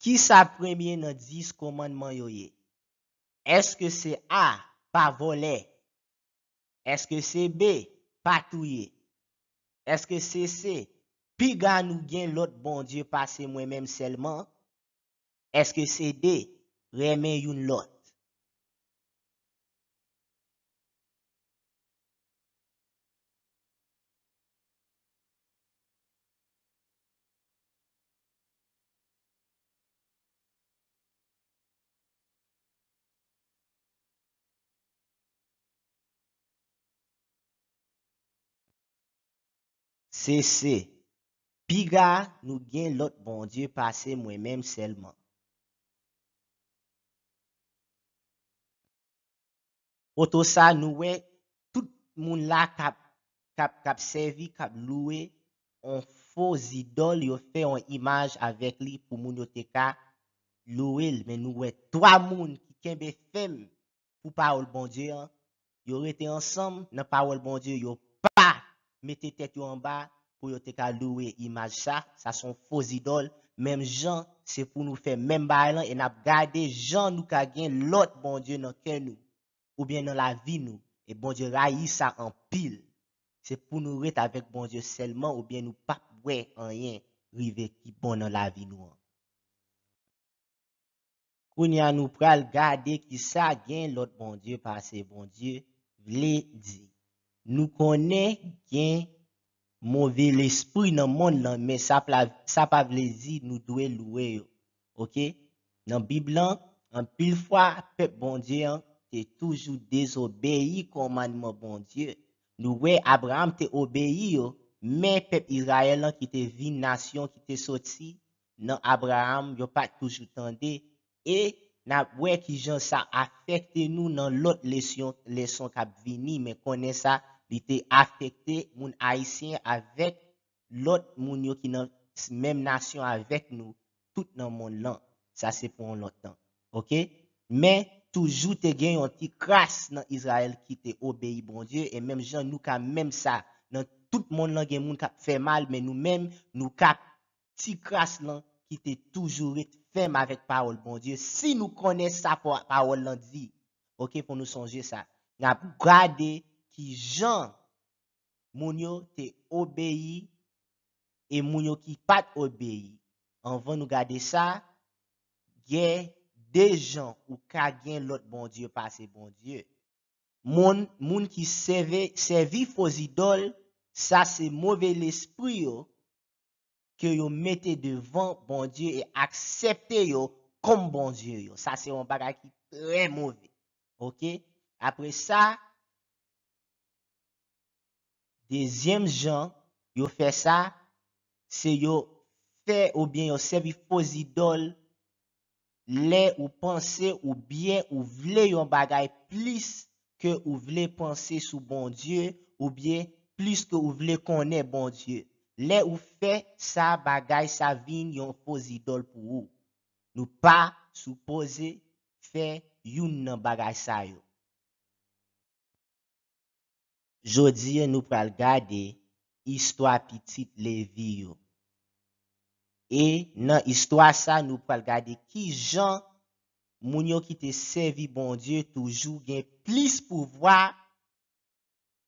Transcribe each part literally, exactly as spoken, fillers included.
Ki sa premye nan dis kòmandman yo ye? Èske se A, pa vòlè? Èske se B, pa touye? Èske se C, piga nou gen lòt bondye pase mwen menm sèlman? Èske se D, renmen youn lòt? Se, se. Piga nou gen lòt bondye pase mwen menm sèlman. Foto sa nou wè tout moun la k ap k ap k ap sèvi, k ap louwe on fo zidòl, yo fè on imaj avèk li pou moun yo te ka louwe l. Men nou wè twa moun ki kenbe fèm pou pawòl Bondye an, yo rete ansanm nan pawòl Bondye, yo pa mete tèt yo anba pou yo te ka louwe imaj sa. Sa se yon fo zidòl. Menm jan, se pou nou fè menm bagay lan e n ap gade jan nou ka gen lòt bondye nan kè nou oubyen nan lavi nou. E Bondye rayi sa anpil. Se pou nou ret avèk Bondye sèlman oubyen nou p ap wè anyen rive ki bon nan lavi nou an. Kounye a nou pral gade ki sa gen lòt bondye pase Bondye vle di. Nou konnen gen move lespri nan monn lan, men sa pla- sa pa vle di nou dwe louwe yo. Oke? Nan Bib lan, anpil fwa pèp Bondye an te toujou dezobeyi kòmandman Bondye. Nou wè Abraram te obeyi yo, men pèp Izrayèl lan ki te vin nasyon ki te soti nan Abraram, yo pa t toujou tande, e n ap wè kijan sa afekte nou nan lòt lesyon, leson k ap vini, men konnen sa, li te afekte moun ayisyen avèk lòt moun yo ki nan s- menm nasyon avèk nou, tout nan monn lan. Sa se pou yon lòt tan. Oke? Men, toujou te gen yon ti kras nan Izrayèl ki te obeyi Bondye, e menm jan nou ka menm sa, nan tout monn lan gen moun k ap fè mal, men nou menm, nou ka ti kras lan ki te toujou ret fèm avèk pawòl Bondye. Si nou konnen sa pa- pawòl lan di, oke, pou nou sonje sa. N ap gade ki jan moun yo te obeyi e moun yo ki pa t obeyi. Anvan nou gade sa, gen de jan ou ka gen lòt bondye pase Bondye. Moun, moun ki sève- sèvi fo zidòl, sa se move lespri yo ke yo mete devan Bondye e aksepte yo kòm Bondye yo. Sa se yon bagay ki trè move. Oke? Apre sa, dezyèm jan yo fè sa, se yo fè oubyen yo sèvi fo zidòl lè ou panse oubyen ou vle yon bagay plis ke ou vle panse sou Bondye oubyen plis ke ou vle konnen Bondye. Lè ou fè sa, bagay sa vin yon fo zidòl pou ou. Nou pa sipoze fè youn nan bagay sa yo. Jodi a, nou pral gade istwa pitit Levi yo. E nan istwa sa, nou pral gade ki jan moun yo ki te sèvi Bondye toujou gen plis pouvwa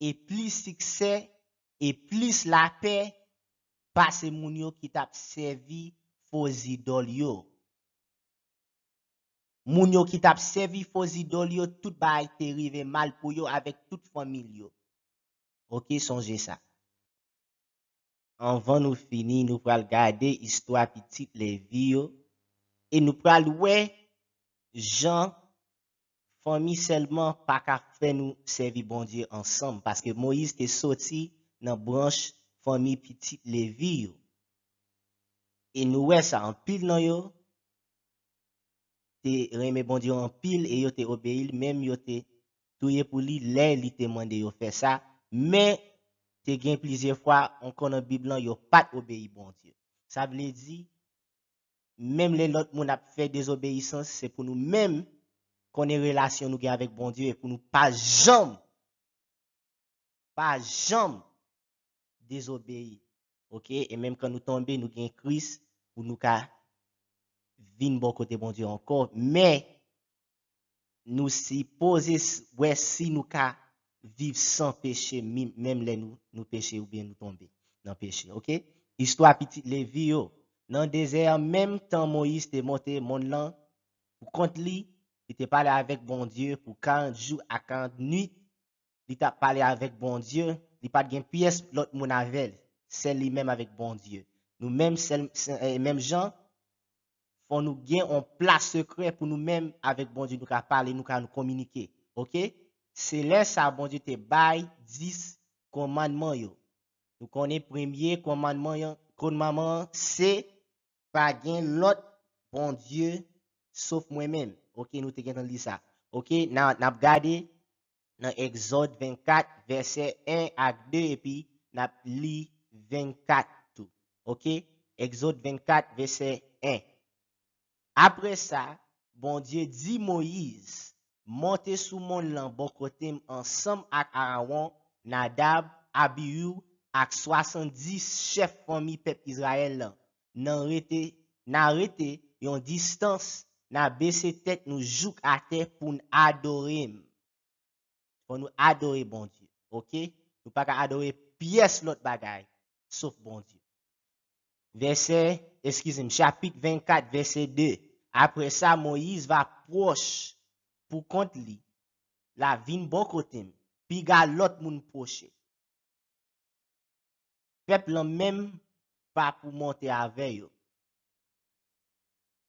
e plis siksè e plis lapè pase moun yo ki t ap sèvi fo zidòl yo. Moun yo ki t ap sèvi fo zidòl yo, tout bagay te rive mal pou yo avèk tout fanmi yo. Oke, sonje sa. Anvan nou fini, nou pral gade istwa pitit Levi yo e nou pral wè jan fanmi sèlman pa ka fè nou sèvi Bondye ansanm, paske Moyiz te soti nan branch fanmi pitit Levi yo. E nou wè sa, anpil nan yo te renmen Bondye anpil e yo te obeyi l, menm yo te touye pou li lè li te mande yo fè sa, men te gen plizyè fwa ankò nan Bib lan yo pa t obeyi Bondye. Sa vle di, menm lè lòt moun ap fè dezobeyisans, se pou nou menm konnen relasyon nou gen avèk Bondye e pou nou pa janm, pa janm dezobeyi. Oke? E menm kan nou tonbe, nou gen Kris pou nou ka vin bò kote Bondye ankò, men nou sipoze s- wè si nou ka viv san peche, mi- menm lè nou, nou peche oubyen nou tonbe nan peche. Oke? Istwa pitit Levi yo. Nan dezè a, menm tan Moyiz te monte mòn lan pou kont li, li te pale avèk Bondye pou karant jou ak karant nwit. Li t ap pale avèk Bondye, li pa t gen pyès lòt moun avè l, sèl li menm avèk Bondye. Nou menm, sèl, sè- eh, menm jan, fò nou gen yon plas sekrè pou nou menm avèk Bondye, nou ka pale, nou ka nou kominike. Oke? Se lè sa Bondye te bay dis kòmandman yo. Nou konnen premye kòmandman an, kòmandman an se pa gen lòt Bondye sof mwen menm. Oke, nou te gentan li sa. Oke, n a- n ap gade nan Egzòd vennkat, vèsè en ak de, epi n ap li vennkat tou. Oke, Egzòd vennkat, vèsè en. Apre sa, Bondye di Moyiz, monte sou mòn lan bò kote m ansanm ak Arawon, Nadab, Abiyou ak swasanndis chèf fanmi pèp Izrayèl lan. N a rete, n a rete yon distans, n a bese tèt nou jouk atè pou n adore m. Fò nou adore Bondye, oke? Nou pa ka adore pyès lòt bagay, sof Bondye. Vèsè, eskize m, chapit vennkat, vèsè de. Apre sa, Moyiz va pwòch pou kont li, l a vin bò kote m, piga lòt moun pwoche. Pèp lan menm pa pou monte avè yo.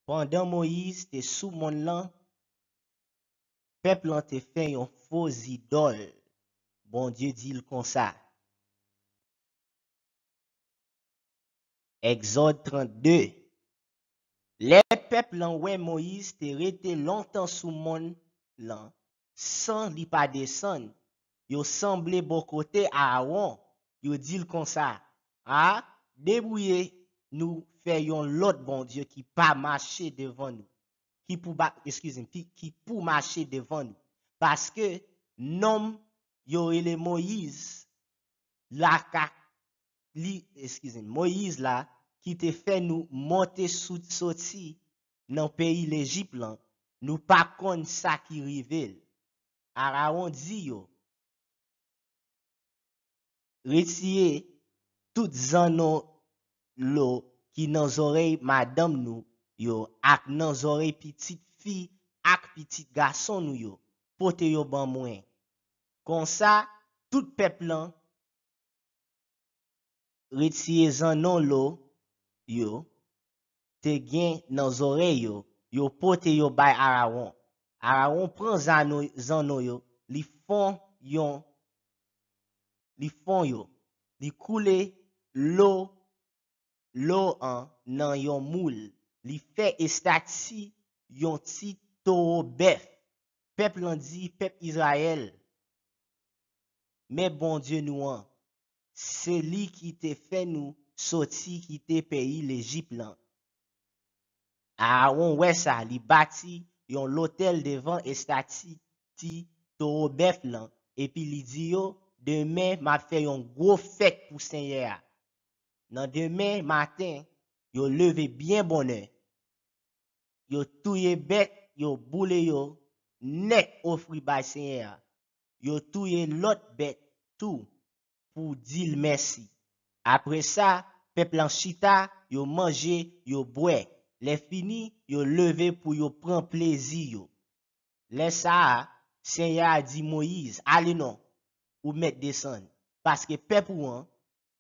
Pandan Moyiz te sou mòn lan, pèp lan te fè yon fo zidòl. Bondye di l konsa. Egzòd trannde. Lè pèp lan wè Moyiz te rete lontan sou mòn lan, san li pa desann, yo sanble bò kote Arawon, yo di l konsa, a, debouye nou fè yon lòt Bondye ki pa mache devan nou, ki pou ba, eskize m, ki, ki pou mache devan nou. Paske nonm yo rele Moyiz la ka, li, eskize m, Moyiz la ki te fè nou monte sou, soti nan peyi Lejip lan, nou pa konn sa ki rive l. Arawon di yo, retire tout zanno lo ki nan zòrèy madanm nou yo ak nan zòrèy pitit fi ak pitit gason nou yo, pote yo ban mwen. Konsa, tout pèp lan retire zanno lo yo te gen nan zòrèy yo, yo pote yo bay Arawon. Arawon pran zanno, zanno yo, li fon yon, li fon yo, li koule lo, lo an nan yon moul, li fè estati yon ti towo bèf. Pèp lan di pèp Izrayèl, men Bondye nou an, se li ki te fè nou soti kite peyi Lejip lan. Arawon wè sa, li bati yon lotèl devan estati ti towo bèf lan, epi li di yo, demen m ap fè yon gwo fèt pou Senyè a. Nan demen maten, yo leve byen bonè. Yo touye bèt, yo boule yo nèt ofri bay Senyè a. Yo touye lòt bèt tou pou di l mèsi. Apre sa, pèp lan chita, yo manje, yo bwè. Lè fini, yo leve pou yo pran plezi yo. Lè sa a, Senyè a di Moyiz, ale non, ou mèt desann, paske pèp ou an,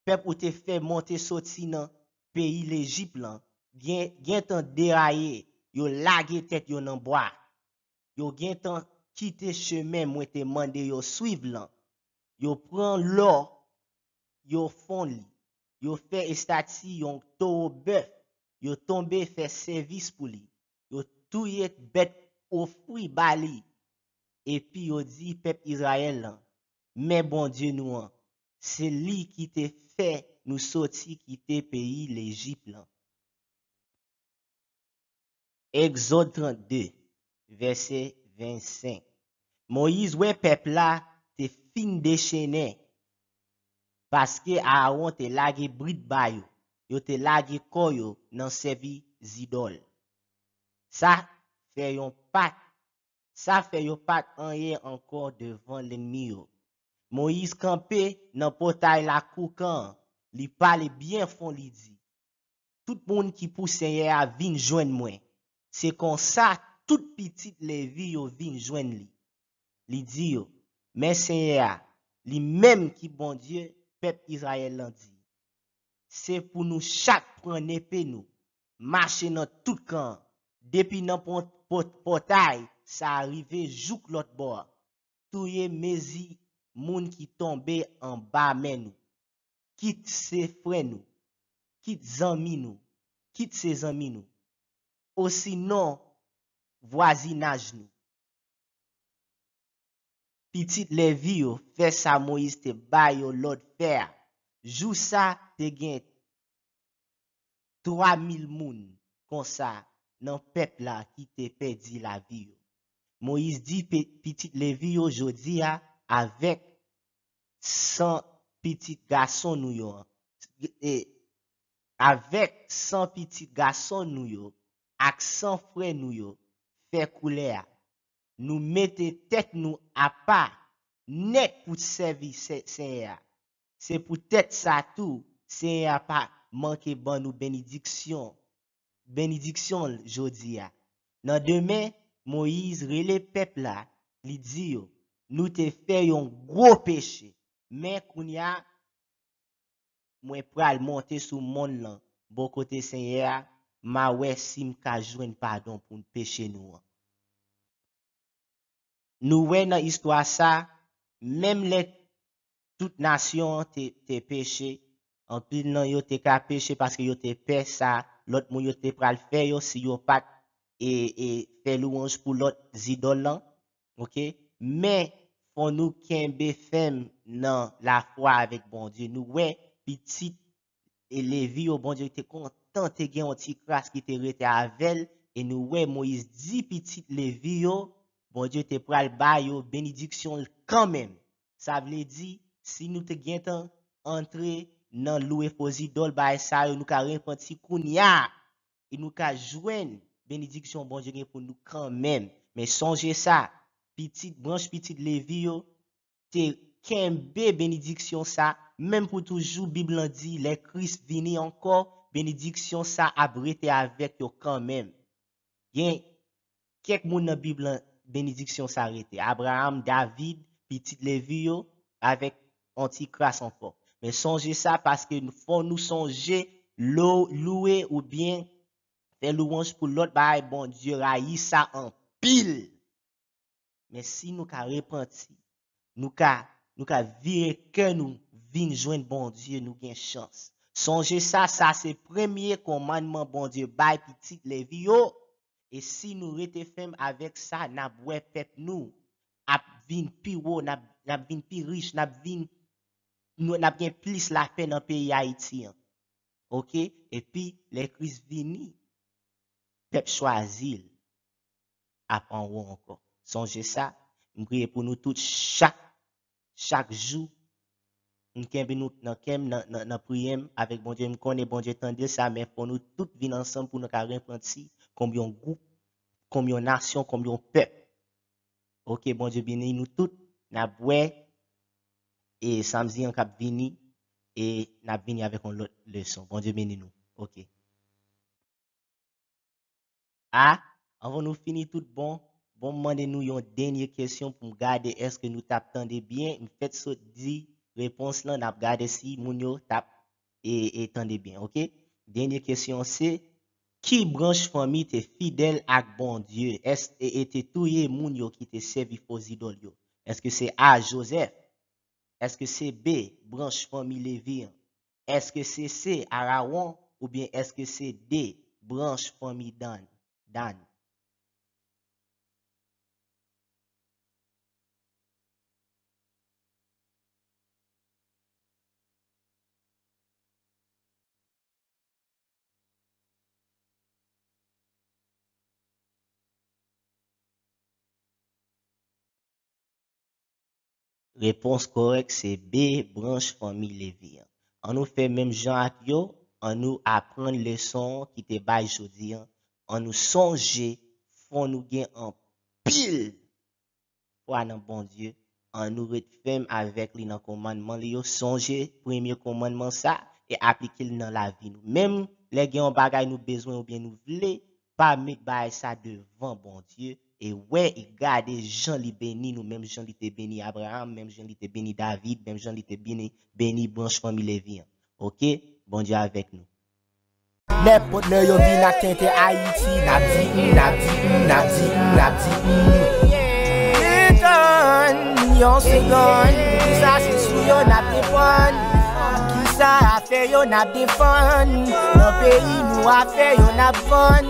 pèp ou te fè monte soti nan peyi Lejip lan, gen, gentan deraye, yo lage tèt yo nan bwa. Yo gentan kite chemen mwen te mande yo swiv lan. Yo pran lò, yo fon li. Yo fè estati yon towo bèf. Yo tonbe fè sèvis pou li. Yo touye bèt ofri ba li. Epi yo di pèp Izrayèl lan, men Bondye nou an, se li ki te fè nou soti kite peyi Lejip lan. Egzòd trannde, vèsè vennsenk. Moyiz wè pèp la te fin dechennen, paske Arawon te lage brit ba yo, yo te lage kò yo nan sèvi zidòl. Sa fè yon pat, sa fè yo pat anyen ankò devan lènmi yo. Moyiz kanpe nan pòtay lakou kan an, li pale byen fò, li di, tout moun ki pou Senyè a vin jwenn mwen. Se konsa tout pitit Levi yo vin jwenn li. Li di yo, men Senyè a, li menm ki Bondye pèp Izrayèl lan di, se pou nou chak pran nepe nou, mache nan tout kan an, depi nan pòtay sa a rive jouk lòt bò a. Touye mezi moun ki tonbe anba men nou, kit se frè nou, kit zanmi nou, kit se zanmi nou, osinon vwazinaj nou. Pitit Levi yo fè sa Moyiz te ba yo lòd fè a. Jou sa te gen twa mil moun konsa nan pèp la ki te pèdi lavi yo. Moyiz di pitit Levi yo jodi a avèk san pitit gason nou yo an, e avèk san pitit gason nou yo ak san frè nou yo fè koulè a. Nou mete tèt nou apa nèt pou sèvi Senyè a. Se poutèt sa tou, Senyè a pa manke ban nou benediksyon, benediksyon l jodi a. Nan demen, Moyiz rele pèp la, li di yo, nou te fè yon gwo peche, men kounye a, mwen pral monte sou mòn lan, bò kote Senyè a, m a wè si m ka jwenn padon pou peche nou an. Nou wè nan istwa sa, menm lè tout nasyon an te, te peche, anpil nan yo te ka peche paske yo te pè sa lòt moun yo te pral fè yo si yo pa t e, e fè lwanj pou lòt zidòl lan. Oke? Men, fò nou kenbe fèm nan lafwa avèk Bondye. Nou wè pitit e Levi yo, Bondye te kontan te gen yon ti kras ki te rete avè l. E nou wè Moyiz di pitit Levi yo, Bondye te pral ba yo benediksyon l kanmenm. Sa vle di, si nou te gentan antre nan louwe fo zidòl, bagay sa yo, nou ka repanti kounye a. E nou ka jwenn benediksyon Bondye gen pou nou kanmenm. Men sonje sa, pitit, branch pitit Levi yo, te kenbe benediksyon sa, menm pou toujou. Bib lan di, lè Kris vini ankò, benediksyon sa ap rete avèk yo kanmenm. Gen kèk moun nan Bib lan, benediksyon sa rete. Abraram, David, pitit Levi yo, avèk yon ti kras ankò. Men sonje sa, paske fò nou sonje lou-, louwe oubyen fè lwanj pou lòt bagay, Bondye rayi sa anpil. Men si nou ka repanti, nou ka, nou ka vire kè nou vin jwenn Bondye, nou gen chans. Sonje sa, sa se premye kòmandman Bondye bay pitit Levi yo. E si nou rete fèm avèk sa, n ap wè pèp nou ap vin pi wo, n ap, n ap vin pi rich, n ap vin, nou, n ap gen plis lapè nan peyi Ayiti an. Oke? Epi, lè Kris vini, pèp chwazi l ap anwo ankò. Sonje sa, m priye pou nou tout chak, chak jou. M kenbe nou nan kè m, nan, nan, nan priyè m avèk Bondye. M konnen Bondye tande sa, men fò nou tout vin ansanm pou nou ka repanti kòm yon gwoup, kòm yon nasyon, kòm yon pèp. Oke, Bondye beni nou tout. N ap wè e samdi an k ap vini, e n ap vini avèk yon lòt leson. Bondye beni nou. Oke. A, anvan nou fini tout bon, bon, m mande nou yon dènye kesyon pou m gade èske nou t ap tande byen. M fèk sot di repons lan, n ap gade si moun yo t ap e, e tande byen, oke? Dènye kesyon se, ki branch fanmi te fidèl ak Bondye? Èske e te touye moun yo ki te sèvi fo zidòl yo? Èske se A, Jozèf? Èske se B, branch fanmi Levi an? Èske se C, Arawon? Oubyen èske se D, branch fanmi Dan? Dan. Repons kòrèk se B, branch fanmi Levi an. Annou fè menm jan ak yo, annou aprann leson ki te bay jodi an, annou sonje fò nou gen anpil fwa nan Bondye. Ann nou ret fèm avèk li nan kòmandman li yo. Sonje premye kòmandman sa e aplike l nan lavi nou. Menm lè gen yon bagay nou bezwen oubyen nou vle, pa met bagay sa devan Bondye. E wè, e gade jan li beni nou, menm jan li te beni Abraham, menm jan li te beni David, menm jan li te beni, beni branch fanmi Levi an. Oke? Bondye avèk nou. Nenpòt lè yo vin ak tenten Ayiti, n ap di, n ap di, n ap di, n ap di. Detann yon segonn, kisa se sou yo n ap depann? Kisa afè yo n ap defann? Nan peyi nou afè yo n ap vann.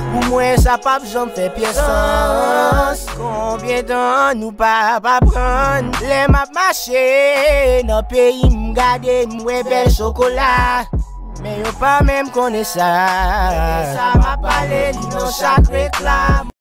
Pou mwen sa p ap janm fè pyès sans. Konbyen tan nou p ap aprann? Lè m ap mache nan peyi m, gade m wè bèl chokola. Men yo pa menm konnen sa. Sa m ap pale li nan chak reklam.